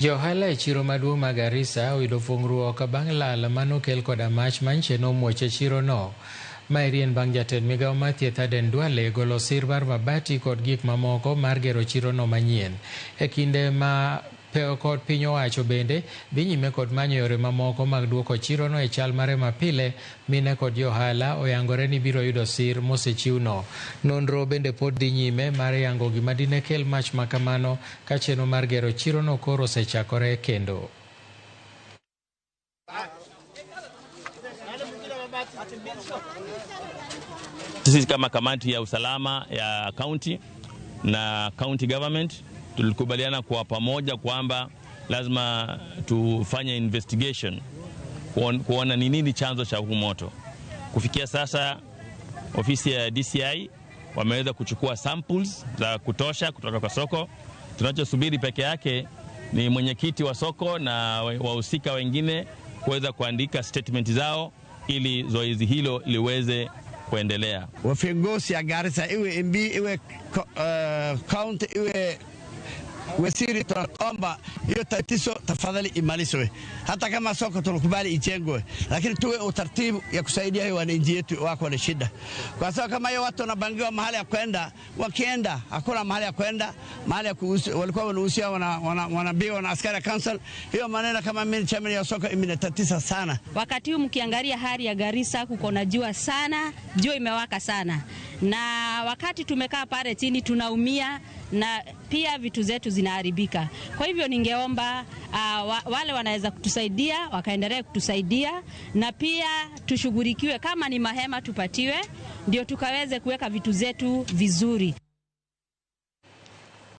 Johala e chiro maduong' ma Garissa oyudo fuong'ruok bang' lal manokel koda mach manche nomuoch e chiro no. Maeri en bang' jatend migao mar thieth Aden Duale golo sir mar mabati kod gik mamoko mar gero chiro no manyien. E kinde ma kod piny owacho bende dhi nyime kod manyo yore mamoko mag duoko chiro no e chal mare mapile, mine kod johala oyangore ni biro yudo sir mosechiwno. Nonro bende pod dhi nyime mar yango gima dine kel mach makamano ka chenro mar gero chiro no koro osechakore kendo. Sisi kama kamati ya usalama ya county na county government tulikubaliana kwa pamoja kwamba lazima tufanye investigation kuona ni nini chanzo cha huu moto. Kufikia sasa ofisi ya DCI wameweza kuchukua samples za kutosha kutoka kwa soko. Tunachosubiri peke yake ni mwenyekiti wa soko na wahusika wengine kuweza kuandika statement zao ili zoezi hilo liweze kuendelea. Viongozi ya Garissa iwe MB iwe county iwe waziri, tunaomba hiyo tatizo tafadhali imalizwe. Hata kama soko tunakubali ijengwe, lakini tuwe utaratibu ya kusaidia hiyo wananchi wetu wako na shida. Kwa sababu kama hiyo watu wanapangiwa mahali ya kwenda, wakienda hakuna mahali ya kwenda, mahali ya kuuza walikuwa wanauzia wanaambiwa na askari council. Hiyo maneno kama mimi chairman ya soko imenitatiza sana. Wakati huu mkiangalia hali ya Garissa kuko na jua sana, jua imewaka sana. Na wakati tumekaa pale chini tunaumia na pia vitu zetu zinaharibika. Kwa hivyo ningeomba wale wanaweza kutusaidia wakaendelea kutusaidia, na pia tushughulikiwe, kama ni mahema tupatiwe ndio tukaweze kuweka vitu zetu vizuri.